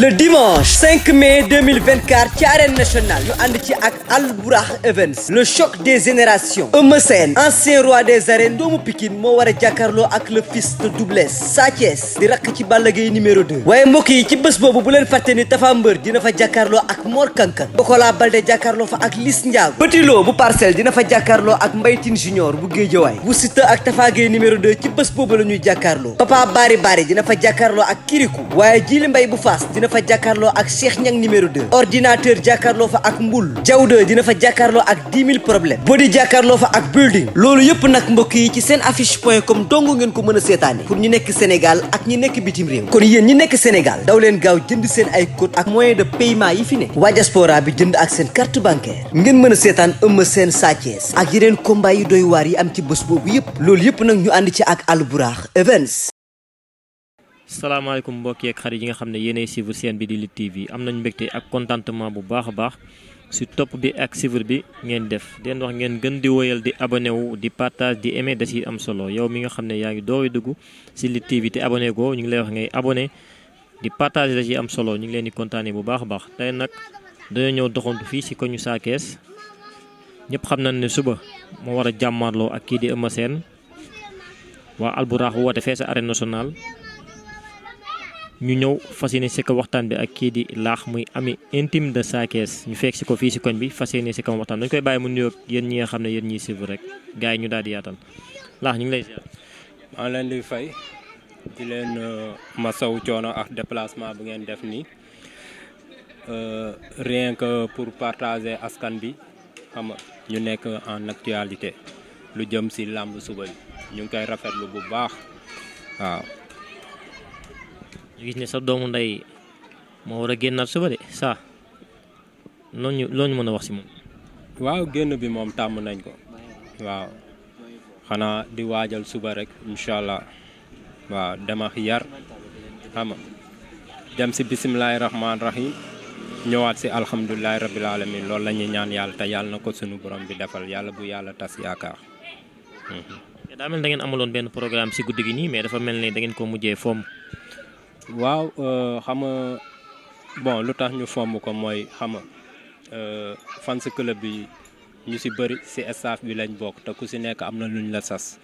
le dimanche 5 mai 2024 ci arène nationale ñu ànd ci ak Albourakh Events le choc des générations Eumeu Sène ancien roi des arènes doomu Pikine moo war a jàkkaarloo ak le fils de Double Less Sa Thiès di rakk ci Balla Gaye numéro 2 waaye mbokk yi ci bés boobu bu leen fàtte ni Tapha Mbeur dina fa jàkkaarloo ak Mor Kankan Pokola Baldé jàkkaarloo fa ak Liss Ndiago Petit Lo bu Parcelles dina fa jàkkaarloo ak Mbaye Tine Junior bu Guédiawaye bu Siteu ak Tapha Gueye numéro 2 ci bés boobu la ñuy jàkkaarloo Papa Bari dina fa jàkkaarloo ak Kirikou waaye Djily Mbaye bu Fass dina fa jàkkaarloo ak Cheikh Niang numéro 2 ordinateur jàkkaarloo fa ak Mboul Diaw 2 dina fa jàkkaarloo ak 10 000 problème Bodi jàkkaarloo fa ak building loolu yëpp nag mbokk yi ci seen affiche.com dong ngeen ko mën a seetaane pour ñu nekk Sénégal ak ñi nekk bitim réew kon yéen ñi nekk Sénégal daw leen gaaw jënd seen ay code ak moyen de paiement yi fi ne waa diaspora bi jënd ak seen carte bancaire ngeen mën a seetaan Eumeu Sène Sa Thiès ak yeneen combat yi doy waar yi am ci bés boobu yëpp loolu yëpp nag ñu ànd ci ak Albourakh Events. salaamaaleykum mbokk yeeg xarit yi nga xam ne yéenay suivre chaîne bi di Lutte TV am nañ mbégte ak contentement bu baax a baax si topp bi ak suivre bi ngeen def di leen wax ngeen gën di woyal di abonné wu di partage di aimer da ciy am solo yow mi nga xam ne yaa ngi doori dugg si Lutte TV te abonné goo ñu ngi lay wax ngay abonné di partage da ciy am solo ñu ngi leen di kontaanee bu baax a baax tey nag dañoo ñëw doxantu fii si koñu Sa Thiès ñëpp xam nañ ne suba moo war a jàmmarloo ak kii di Eumeu Sène waa Albourakh woote fee sa arène nationale ñu ñëw fas yéene si ko waxtaan bi ak kii di Laax muy ami intime de Sa Thiès ñu fekk si ko fii si koñ bi fas yéene si ko waxtaan dañu koy bàyyi mu nuyoog yéen ñi nga xam ne yéen ñiy suivre rek gars yi ñu daal di yaatal Laax ñu ngi lay ziar. maa leen di fay di leen masawu coono ak déplacement bu ngeen def nii rien que pour partager askan bi xam nga ñu nekk en actualité lu jëm si làmb suba bi ñu ngi koy rafetlu bu baax waaw. ñu gis ne sa doomu ndey moo war a génnaat suba de saa loo ñu mën a wax si moom. waaw génn bi moom tàmm nañ ko waaw xanaa di waajal suba rek incha allah waaw dem ak yar xam nga dem si bisimilahi rahmaani rahim ñëwaat si alhamdulilahi rabil alamin loolu la ñuy ñaan yàlla te yàlla na ko sunu borom bi defal yàlla bu yàlla tas yaakaar. daa mel da ngeen amaloon benn programme si guddi gi nii mais dafa mel ni da ngeen ko mujjee fomm. waaw xam nga bon lu tax ñu fomm ko mooy xam nga fans club bi ñu si bëri si staff bi lañ bokk te ku si nekk am na luñ la sas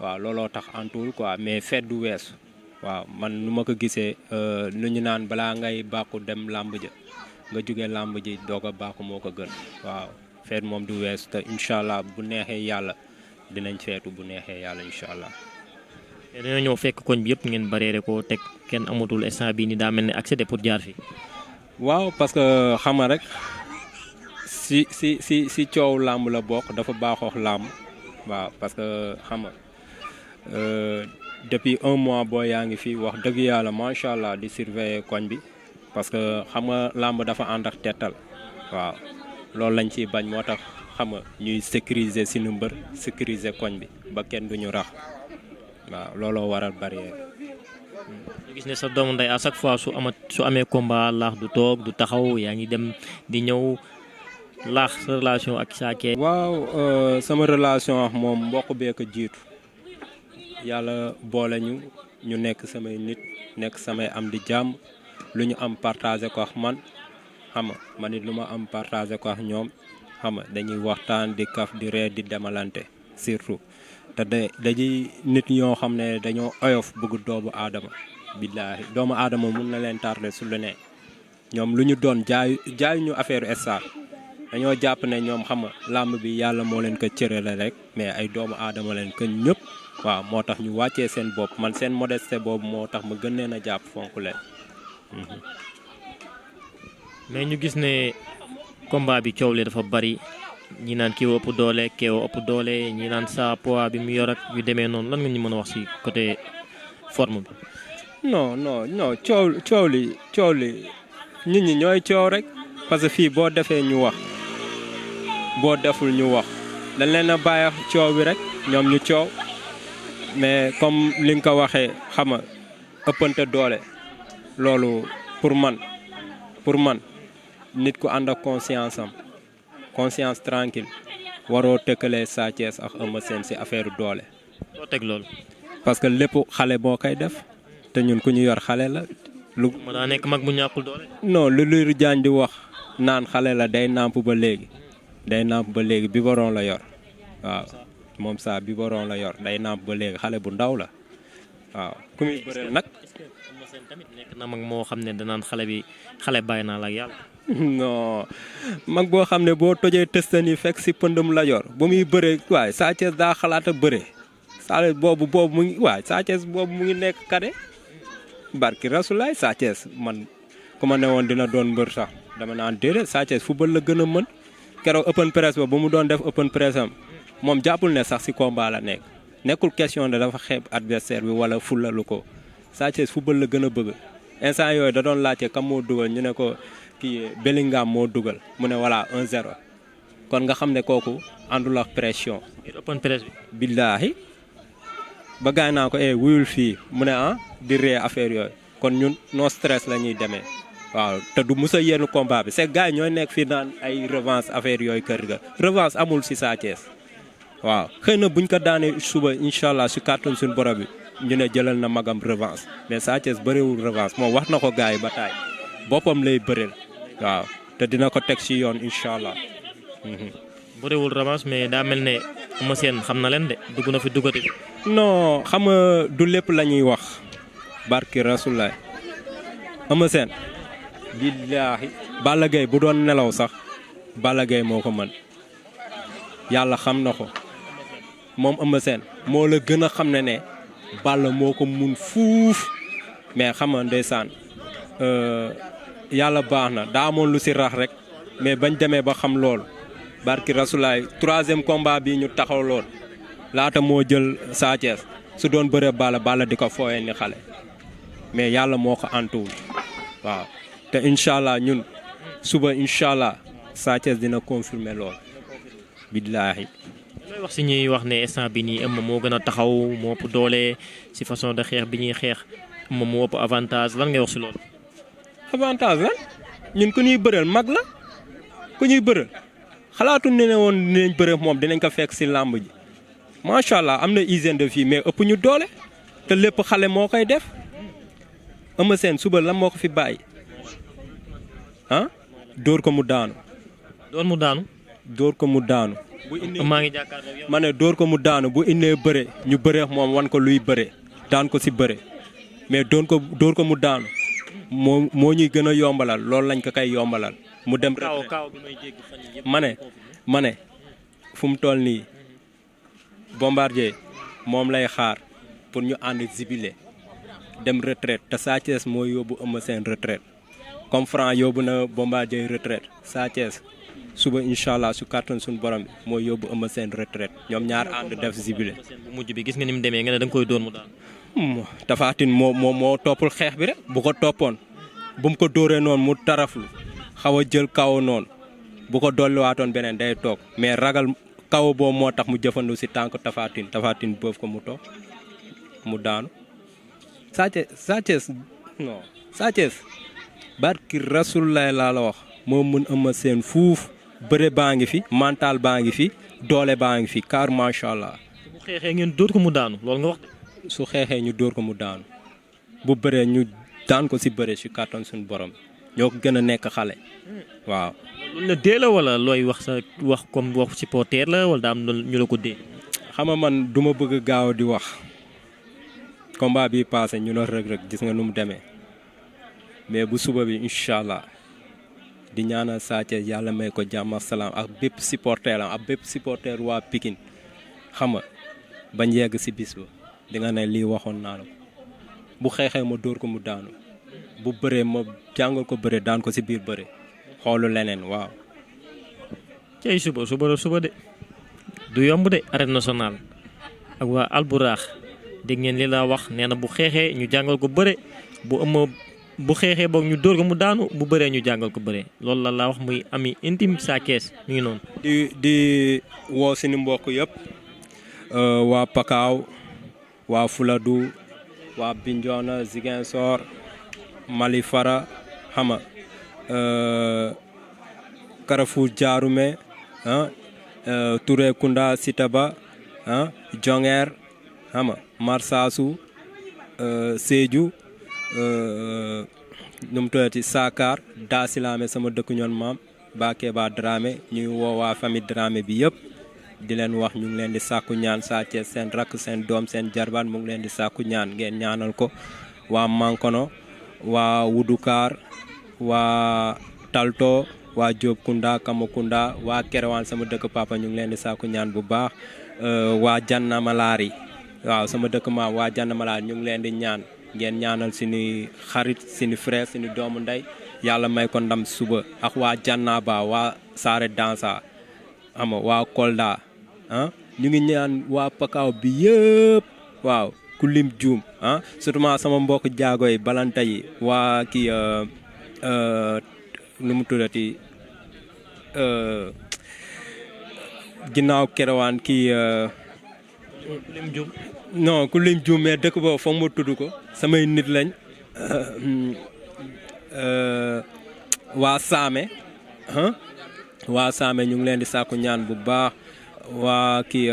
waaw looloo tax antuwul quoi mais fête du weesu waaw man nu ma ko gisee lu ñu naan balaa ngay bàkku dem làmb ja nga jóge làmb ji doog a bàkku moo ko gën waaw fête moom du weesu te incha allah bu neexee yàlla dinañ feetu bu neexee yàlla incha allah. dañoo ñëw fekk koñ bi yëpp ngeen bareere ko teg kenn amatul instant bii ni daa mel ne accéder pour jaar fi. waaw parce que xam nga rek si coow làmb la bokk dafa baaxoox làmb waaw parce que xam nga depuis 1 mois boo yaa ngi fi wax dëgg yàlla macha allah di surveiller koñ bi parce que xam nga làmb dafa ànd ak tettal waaw loolu lañ ciy bañ moo tax xam nga ñuy sécuriser sunu mbër sécuriser koñ bi ba kenn duñu rax. waaw looloo waral barrière. ñu gis ne sa doomu ndey à chaque fois su amee combat Laax du toog du taxaw yaa ngi dem di ñëw Laax sa relation ak Sa Thiès. waaw sama relation ak moom mbokk bee ko jiitu yàlla boole ñu nekk samay nit nekk samay am di jàmm lu ñu am partagé ko ak man xam nga man it lu ma am partagé ko ak ñoom xam nga dañuy waxtaan di kaf di ree di demalante surtout. te dañuy nit ñoo xam ne dañoo oyof bëgg doomu aadama billaahi doomu aadama mun na leen tardé su lu ne ñoom lu ñu doon jaayu ñu affaire star dañoo jàpp ne ñoom xam nga làmb bi yàlla moo leen ko cërale rek mais ay doomu aadama leen ko ñëpp waaw moo tax ñu wàccee seen bopp man seen modesté boobu moo tax ma gën leen a jàpp fonk leen. mais ñu gis ne combat bi coow li dafa bari. ñi naan kii ëpp doole kii ëpp doole ñi naan sa poids bi mu yor ak yu demee noonu lan nga ñu mën a wax ci côté forme bi. non coow li nit ñi ñooy coow rek parce que fii boo defee ñu wax boo deful ñu wax dañ leen a bàyyi coow bi rek ñoom ñu coow mais comme li nga ko waxee xam nga ëppante doole loolu pour man nit ku ànd ak conscience tranquille waroo tëkkalee Sa Thiès ak Eumeu Sène ci affaire doole. soo teg loolu. parce que lépp xale boo koy def te ñun ku ñu yor xale la ma daa nekk mag bu ñàkkul doole. non lu Lirou Diane di wax naan xale la day nàmp ba léegi biberon la yor waaw moom saa biberon la yor day nàmp ba léegi xale bu ndaw la waaw ku muy bëreel nag. tamit nekk na mag moo xam ne danaan xale bàyyi naa la ak yàlla. non mag boo xam ne boo tojee tëstan yi fekk si pëndum la yor ba muy bëree waaye Sa Thiès daa xalaat a bëree Sa Thiès boobu mu ngi waaye Sa Thiès boobu mu ngi nekk kade barki rasulaay Sa Thiès man ku ma ne woon dina doon mbër sax dama naan déedéet Sa Thiès football la gën a mën keroog open press ba mu doon def open press am moom jàppul ne sax si combat la nekkul question de dafa xeeb adversaire bi wala fulalu ko Sa Thiès football la gën a bëgg instant yooyu da doon laajte kam moo dugal ñu ne ko kii Bellingham moo dugal mu ne voilà 1-0 kon nga xam ne kooku àndul ak pression. open press bi. billaahi ba gaay naa ko wuyul fii mu ne di ree affaire yooyu kon ñun no stress la ñuy demee waaw te du mës a yenn combat bi c'est gars yi ñooy nekk fii naan ay revanche affaire yooyu kër ga revanche amul si Sa Thiès waaw xëy na buñ ko daanee suba incha allah si kàttan suñu borom bi ñu ne jëlal na magam revanche mais Sa Thiès bëriwul revanche moom wax na ko gars yi ba taay boppam lay bëreel waaw te dina ko teg si yoon incha allah. bëriwul revanche mais daa mel ne Eumeu Sène xam na leen de dugg na fi duggati. non xam nga du lépp la ñuy wax barki rasulaay Eumeu Sène billaahi Balla Gaye bu doon nelaw sax Balla Gaye moo ko mën yàlla xam na ko moom Eumeu Sène moo la gën a xam ne Balla moo ko mun fuuf mais xam nga ndeysaan yàlla baax na daa amoon lu si rax rek mais bañ demee ba xam loolu barki rasulaay 3e combat bi ñu taxaw lool laata moo jël Sa Thiès su doon bëree Balla di ko fooyee ni xale mais yàlla moo ko antuwul waaw te incha allah ñun suba incha allah Sa Thiès dina confirmer lool billaahi. looy wax si ñuy wax ne instant bi nii Eumeu moo gën a taxaw moo ëpp doole si façon de xeex bi ñuy xeex Eumeu moo ëpp avantage lan ngay wax si loolu. avantage lan ñun ku ñuy bëreel mag la ku ñuy bëreel xalaatu ne woon dinañ bëreel moom dinañ ko fekk si làmb ji macha allah am na hygiène de vie mais ëpp ñu doole te lépp xale moo koy def Eumeu Sène suba lan moo ko fi bàyyi dóor ko mu daanu. dóor ko mu daanu. bu indee maa ngi jàkkaarloo yow. ma ne dóor ko mu daanu bu indee bëre ñu bëre moom wan ko luy bëre daan ko si bëre mais dóor ko mu daanu moo ñuy gën a yombalal loolu lañ ko koy yombalal. mu dem kaaw bi may dégg fan yii yëpp ma ne fu mu toll nii Bombardier moom lay xaar pour ñu ànd zibilé dem retraite te Sa Thiès moo yóbbu Eumeu Sène retraite comme Franc yóbbu na Bombardier retraite Sa Thiès suba incha allah su kàttan suñu borom bi mooy yóbbu Eumeu Sène retraite ñoom ñaar ànd def zibilé. bu mujj bi gis nga ni mu demee nga ne da nga koy doon mu daal. Tapha Tine moo toppul xeex bi rek bu ko toppoon bu mu ko dóoree noonu mu taraflu xaw a jël kaw noonu bu ko dolliwaatoon beneen day toog mais ragal kaw boobu moo tax mu jëfandu si tànk Tapha Tine bëf ko mu toog mu daanu. Sa Thiès non Sa Thiès barki Rasulullah laa la wax moo mën Eumeu Sène fuuf bëre baa ngi fi mental baa ngi fi doole baa ngi fi car macha allah. bu xeexee ngeen dóor ko mu daanu loolu nga wax de. su xeexee ñu dóor ko mu daanu bu bëree ñu daan ko si bëre si kàttan suñu borom ñoo ko gën a nekk xale waaw. loolu la dee la wala looy wax sa wax comme wax supporter la wala daa am ñu la ko dee. xam nga man du ma bëgg gaaw di wax combat bi passé ñu ne Reug Reug gis nga nu mu demee mais bu suba bi incha allah di ñaanal Sa Thiès yàlla may ko jàmm ak salaam ak bépp supporter ak bépp supporter waa Pikine xam nga bañ yegg si bis ba di nga ne lii waxoon naa la bu xeexee ma dóor ko mu daanu bu bëree ma jàngal ko bëre daan ko si biir bëre xoolu leneen waaw. cey suba de du yomb de arène nationale ak waa Alburax dégg ngeen li la wax nee na bu xeexee ñu jàngal ko bëre bu xeexee boog ñu dóor ko mu daanu bu bëree ñu jàngal ko bëre loolu la laa wax muy ami intime Sa Thiès mi ngi noonu. di woo suñu mbokk yëpp waa Pakaaw waa Fuladu waa Bignona Ziguinchor Malifara xama Carrefour Diaroumé Touré Kunda Sitaba Jonger xama Marsasou Sédhiou nu mu tuddati Sakar daa silaame sama dëkk ñoon maam Bakeba Dramé ñuy woo waa famille Dramé bi yëpp di leen wax ñu ngi leen di sàkku ñaan Sa Thiès seen rakk seen doom seen jarbaat mu ngi leen di sàkku ñaan ngeen ñaanal ko waa Mankono waa Wudukaar waa Talto waa Diop Kunda Kamakunda waa Kerewaan sama dëkk papa ñu ngi leen di sàkku ñaan bu baax waa Janna Malaari waaw sama dëkk maam waa Janna Malaari ñu ngi leen di ñaan ngeen ñaanal suñuy xarit suñu frère suñu doomu ndey yàlla may ko ndam suba ak waa Jannaba waa Saare Dansa ama waa Kolda ñu ngi ñaan waa Pakaaw bi yëpp waaw ku lim juum surtout sama mbokk jaago yi balanta yi waa kii nu mu tuddati ginnaaw Kerewaan kii lim juum non ku lim juum mais dëkk boobu foog ma tudd ko samay nit lañ waa Saame waa Saame ñu ngi leen di sàkku ñaan bu baax waa kii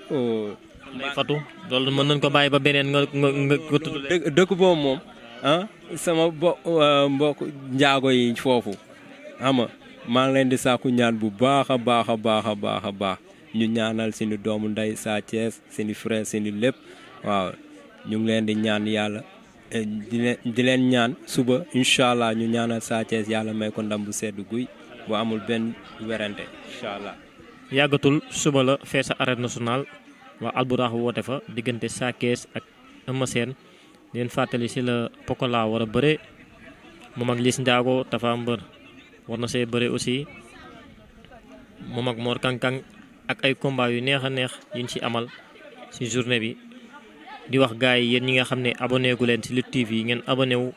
Ndeye Fatou loolu mën nañ ko bàyyi ba beneen nga tudd leen. dëkk boobu moom sama mbokk njaago yi foofu xam nga maa ngi leen di sàkku ñaan bu baax a baax a baax a baax a baax ñu ñaanal suñu doomu ndey Sa Thiès suñu frère suñu lépp waaw ñu ngi leen di ñaan yàlla di leen ñaan suba incha allah ñu ñaanal Sa Thiès yàlla may ko ndam bu sedd guy bu amul benn werante incha allah. yàggatul suba la fee sa arène nationale waa Albourakh woote fa diggante Sa Thiès ak Eumeu Sène di leen fàttali si la Pokola war a bëre moom ak Liss Ndiago Tapha Mbeur war na see bëre aussi moom ak Mor Kankang ak ay combat yu neex a neex yuñ ci amal ci journée bi di wax gars yi yéen ñi nga xam ne abonné gu leen ci Lutte TV ngeen abonné wu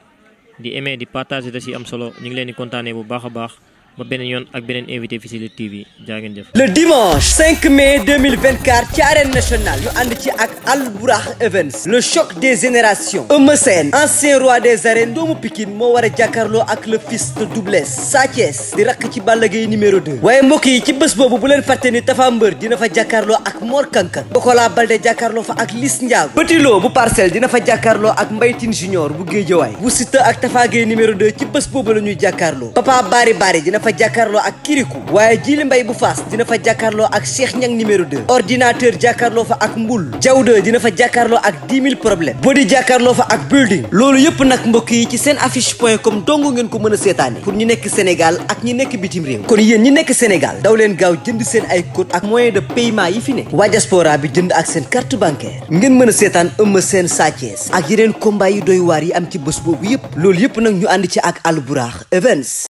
di aimer di partager da ci am solo ñu ngi leen di kontaanee bu baax a baax ba beneen yoon ak beneen invité fii ci Lutte TV jaa ngeen jëf. le dimanche 5 mai 2024 ci arène nationale ñu ànd ci ak Albourakh Events le choc des générations Eumeu Sène ancien roi des arènes doomu Pikine moo war a jàkkaarloo ak le fils de Double Less Sa Thiès di rakk ci Balla Gaye numéro 2 waaye mbokk yi ci bés boobu bu leen fàtte ni Tapha Mbeur dina fa jàkkaarloo ak Mor Kankang Pokola Baldé jàkkaarloo fa ak Liss Ndiago Petit Lo bu Parcelles dina fa jàkkaarloo ak Mbaye Tine Junior bu Guédiawaye bu Siteu ak Tapha Gueye numéro 2 ci bés boobu la ñuy jàkkaarloo Papa Bari dina fa jàkkaarloo ak Kirikou waaye Jili Mbay bu Fass dina fa jàkkaarloo ak Cheikh Niang numéro 2 ordinateur jàkkaarloo fa ak Mbul Jawde dina fa jàkkaarloo ak 10 000 problème Bodi jàkkaarloo fa ak building loolu yëpp nag mbokk yi ci seen affiche.com dong ngeen ko mën a seetaane pour ñi nekk Sénégal ak ñi nekk bitim réew kon yéen ñi nekk Sénégal daw leen gaaw jënd seen ay code ak moyen de paiement yi fi ne waa diaspora bi jënd ak seen carte bancaire ngeen mën a seetaan Eumeu Sène Sa Thiès ak yeneen combat yi doy waar yi am ci bés boobu yëpp loolu yëpp nag ñu ànd ci ak Albourakh Events